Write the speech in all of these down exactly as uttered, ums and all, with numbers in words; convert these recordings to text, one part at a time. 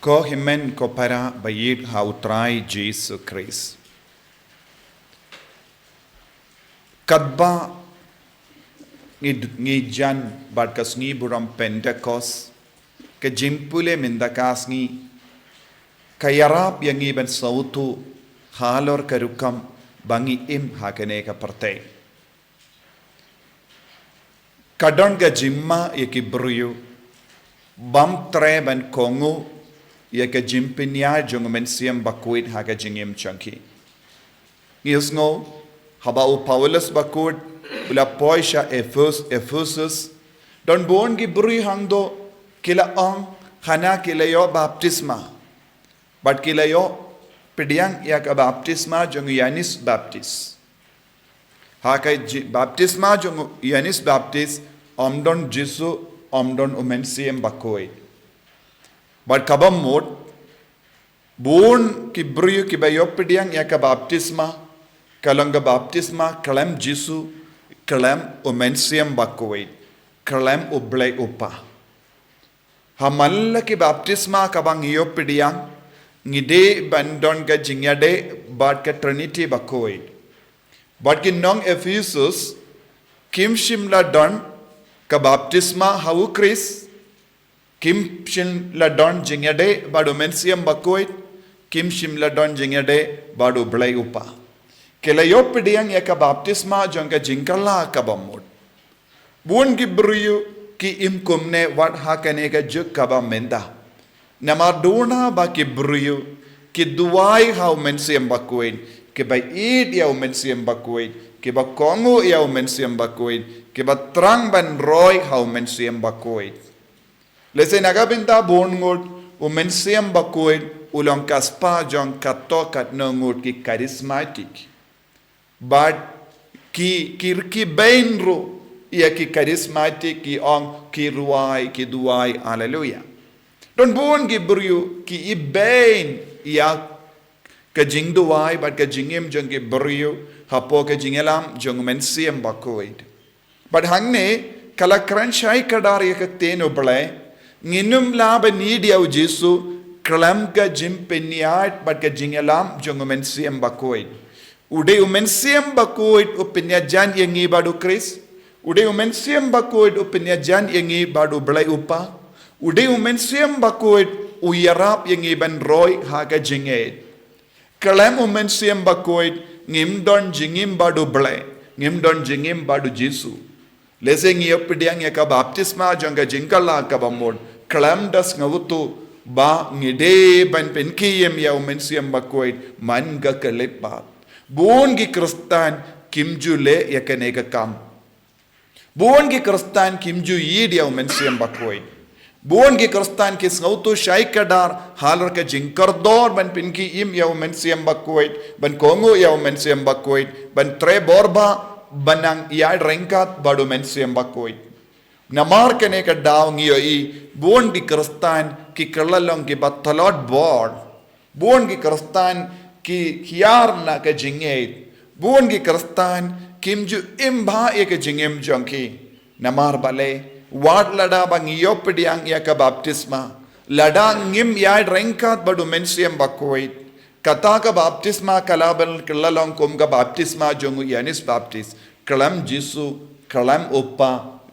Ko hynmen ko para ba ïeit ha u Trai Jisu Khrist. Katba ngi, ngi jan bad ka sngi burom Pentekost, ka jingpule mynta ka sngi ka ïarap ïa ngi ban sngewthuh halor ka rukom ba ngi im ha kane ka pyrthei. Ka don ka jingma ïa ki briew bym treh ban kohnguh ïa ka jingpynïaid jong u Mynsiem Bakhuid ha ka jingim jong ki. Ngi sngew haba u Paulus Bakhuid u la poi sha Ephes-, Ephesus, don bun ki briew hangto ki la ong hana ki la ïoh baptisma. Bad ki la ïoh pdiang ïa ka baptisma jong u Ïoannis Baptis. Ha ka ji-, baptisma jong u Ïoannis Baptis, ym don Jisu, ym don u Mynsiem Bakhuid. Bad kaba mut, bun ki briew kiba ïoh pdiang ïa ka baptisma, ka long ka baptisma khlem Jisu, khlem u Mynsiem Bakhuid, khlem u Blei u Kpa. Ha man la ki baptisma kaba ngi ïoh pdiang, ngi dei ban don ka jingïadei bad ka Trinity Bakhuid. Bad ki nong Ephesus, kim shym la don ka baptisma ha u Khrist, kim shym la don jingïadei bad u Mynsiem Bakhuid, kim shym la don jingïadei bad u Blei u Kpa. Ki la ïoh pdiang ïa ka baptisma jong ka jingkylla kaba mut. Bun ki briew ki im kumne wat ha kane ka juk kaba mynta. Namar duna ba ki briew ki duwai ha u Mynsiem Bakhuid, kiba ïeit ïa u Mynsiem Bakhuid, kiba kohnguh ïa u Mynsiem Bakhuid, kiba thrang ban roi ha u Mynsiem Bakhuid. Lehse na ka bynta bun ngut u Mynsiem Bakhuid u long ka spah jong katto katno ngut ki charismatic. Bad ki, ki, ki beiñ ruh ïa ki charismatic, ki ong ki rwai, ki duwai, haleluya. Don bun ki briew ki ibeiñ ïa ka jingduwai bad ka jingim jong ki briew hapoh ka jingïalam jong u Mynsiem Bakhuid. Bad hangne ka la kren shai kdar ïa ka ktien u Blei, ngin ym lah ban ïeit ïa u Jisu khlem ka jingpynïaid bad ka jingïalam jong u Mynsiem Bakhuid. U dei u Mynsiem Bakhuid u pynïajan ïa ngi bad u Khrist. U dei u Mynsiem Bakhuid u pynïajan ïa ngi bad u Blei u Kpa. U dei u Mynsiem Bakhuid u ïarap ïa ngi ban roi ha ka jingïeit. Khlem u Mynsiem Bakhuid ngim don jingim bad u Blei, ngim don jingim bad u Jisu. Lehse ngi ïoh pdiang ïa ka baptisma jong ka jingkylla kaba mut, khlem da sngewthuh ba ngi dei ban pynkhie im ïa u Mynsiem Bakhuid man ka khyllipmat. Bun ki Khristan kim ju leh ïa kane ka kam. Bun ki Khristan kim ju ïeit ïa u Mynsiem Bakhuid. Bun ki Khristan ki sngewthuh shai kdar halor ka jingkordor ban pynkhie im ïa u Mynsiem Bakhuid, ban kohnguh ïa u Mynsiem Bakhuid, ban treh bor bha, ban nang ïaid ryngkat bad u Mynsiem Bakhuid. Namar kane ka daw ngi ïohi bun ki Khristan ki kylla long kiba tlot bor. Bun ki Khristan ki hiar na ka jingïeit. Bun ki Khristan kim ju im bha ïa ka jingim jong ki. Namar balei, wat lada ba ngi ïoh pdiang ïa ka baptisma, lada ngim ïaid ryngkat bad u Mynsiem Bakhuid, kata ka baptisma ka lah ban kylla long kum ka baptisma jong u Ïoannis Baptis, khlem Jisu, khlem u Kpa,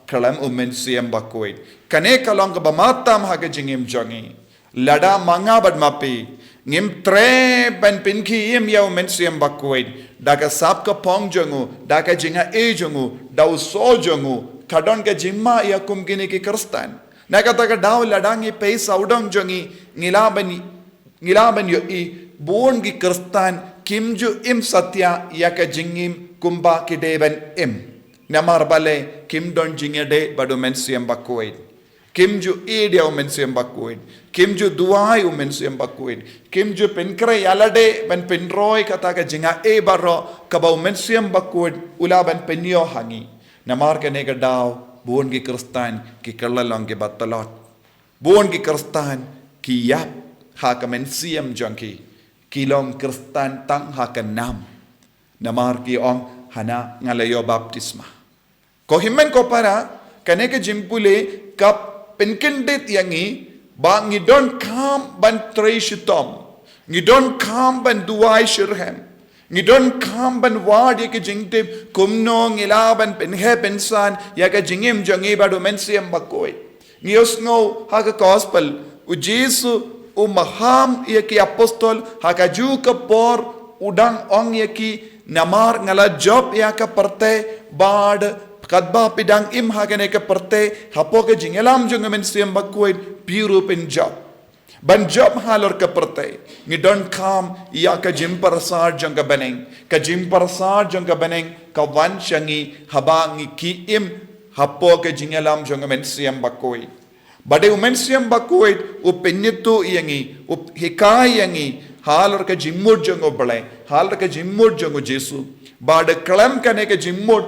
khlem u Mynsiem Bakhuid. Kane ka long kaba matam ha ka jingim jong ngi. Lada ma nga bad ma phi ngim treh ban pynkhie im ïa u Mynsiem Bakhuid da ka sap ka phong jong u, da ka jingai jong u, da u soi jong u, ka don ka jingma ïa kum kine ki Khristan. Na kata ka daw lada ngi peit sawdong jong ngi, ngi lah ban, ngi lah ban ïohi bun ki Khristan kim ju im satia ïa ka jingim kumba ki dei ban im. Namar balei, kim don jingïadei bad u Mynsiem Bakhuid. Kim ju ïeit ïa u Mynsiem Bakhuid. Kim ju duwai u Mynsiem Bakhuid. Kim ju pynkhreh ïalade ban pynroi kata ka jingai baroh kaba u Mynsiem Bakhuid u lah ban pynïoh ha ngi. Namar kane ka daw bun ki Khristan ki kylla long kiba tlot. Bun ki Khristan ki ïap ha ka mynsiem jong ki. Ki long Khristan tang ha ka nam. Namar ki ong hana nga la ïoh baptisma. Ko hynmen ko para, kane ka jingpule ka pynkyndit ïa ngi Ba ngi donkam ban trei shitom. Ngi donkam ban duwai shitrhem. Ngi donkam ban wad ïa ki jingtip kumno ngi lah ban pynheh pynsan ïa ka jingim jong ngi bad u Mynsiem Bakhuid. Ngi ïohsngew ha ka gospel, u Jisu u maham ïa ki apostol ha kajuh ka por, u dang ong ïa ki, namar nga la jop ïa ka pyrthei, bad katba phi dang im ha kane ka pyrthei, hapoh ka jingïalam jong u Mynsiem Bakhuid phi ruh phin jop. Ban jop halor ka pyrthei, ngi donkam ïa ka jingpyrsad jong ka bneng. Ka jingpyrsad jong ka bneng ka wan sha ngi haba ngi ki im hapoh ka jingïalam jong u Mynsiem Bakhuid. Ba dei u Mynsiem Bakhuid u pynithuh ïa ngi, u hikai ïa ngi halor ka jingmut jong u Blei, halor ka jingmut jong u Jisu. Ba da khlem kane ka jingmut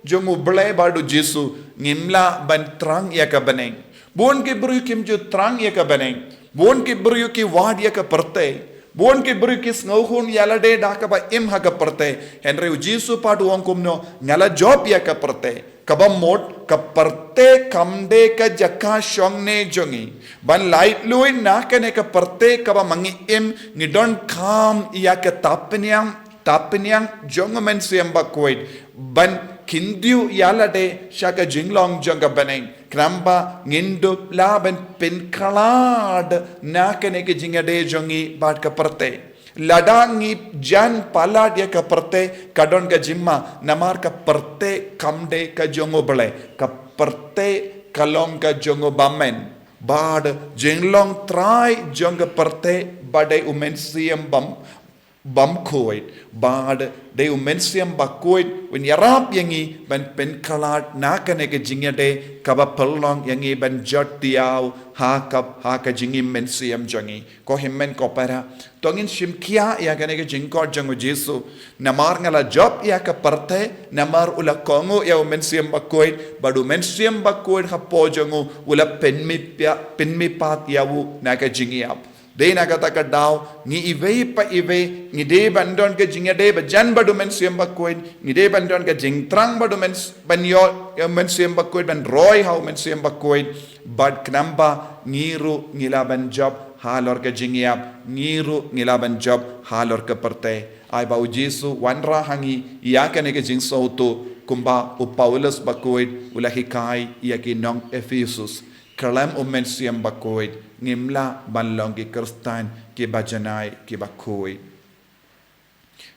jong u Blei bad u Jisu, ngim lah ban thrang ïa ka bneng. Bun ki briew kim ju thrang ïa ka bneng. Bun ki briew ki wad ïa ka pyrthei. Bun ki briew ki sngewhun ïa lade da kaba im ha ka pyrthei. Hynrei u Jisu pat u ong kumno, nga la jop ïa ka pyrthei. Kaba mut ka pyrthei kam dei ka jaka shongne jong ngi. Ban laitluid na kane ka pyrthei kaba ma ngi im, ngi donkam ïa ka tapniang, tapniang jong u Mynsiem Bakhuid. Ban kyntiew ïa lade sha ka jinglong jong ka bneng. Khnang ba ngin dup lah ban pynkhlad na kane ka jingïadei jong ngi bad ka pyrthei. Lada ngi jan palat ïa ka pyrthei ka don ka jingma, namar ka pyrthei kam dei ka jong u Blei, ka pyrthei ka long ka jong u bymman. Bad jinglong trai jong ka pyrthei ba dei u Mynsiem bym, bymkhuid, bad dei u Mynsiem Bakhuid un ïarap ïa ngi ban pynkhlad na kane ka jingïadei kaba pynlong ïa ngi ban jot diaw ha ka, ha ka jingim mynsiem jong ngi. Ko hynmen ko para, to ngin shim khia ïa kane ka jingkot jong u Jisu. Namar nga la jop ïa ka pyrthei, namar u la kohnguh ïa u Mynsiem Bakhuid, bad u Mynsiem Bakhuid hapoh jong u u la pynmih pat, pynmih pat ïa u na ka jingïap. Dei na kata ka daw, ngi iwei pa iwei, ngi dei ban don ka jingïadei ba jan bad u Mynsiem Bakhuid, ngi dei ban don ka jingthrang bad u Myns-, ban ïoh ïa u Mynsiem Bakhuid, ban roi ha u Mynsiem Bakhuid, bad khnang ba ngi ruh ngi lah ban jop halor ka jingïap, ngi ruh ngi lah ban jop halor ka pyrthei. Ai ba u Jisu wanrah ha ngi ïa kane ka jingsngewthuh kumba u Paulus Bakhuid u la hikai ïa ki nong Ephesus. Khlem u Mynsiem Bakhuid ngim lah ban long ki Khristan kiba janai kiba khuid.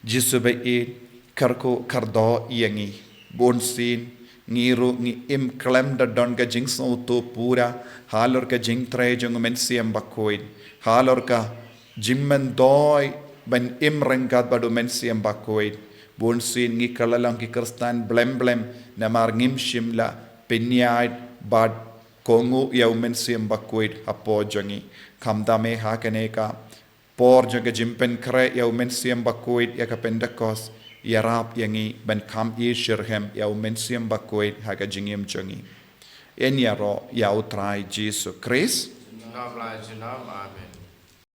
Jisu ba ïeit, kyrkhu kyrdoh ïa ngi. Bunsien ngi ruh ngi im khlem da don ka jingsngewthuh pura halor ka jingtrei jong u Mynsiem Bakhuid, halor ka jingmyntoi ban im ryngkat bad u Mynsiem Bakhuid. Bunsien ngi kylla long ki Khristan blem blem namar ngim shym la pynïaid bad kohnguh ïa u Mynsiem Bakhuid hapoh jong ngi. Khamtam eh ha kane ka por jong ka jingpynkhreh ïa u Mynsiem Bakhuid ïa ka Pentekost, ïarap ïa ngi ban kham ïeit shitrhem ïa u Mynsiem Bakhuid ha ka jingim jong ngi. Yn ïaroh ïa u Trai Jisu Khrist. Junom la junom, amen.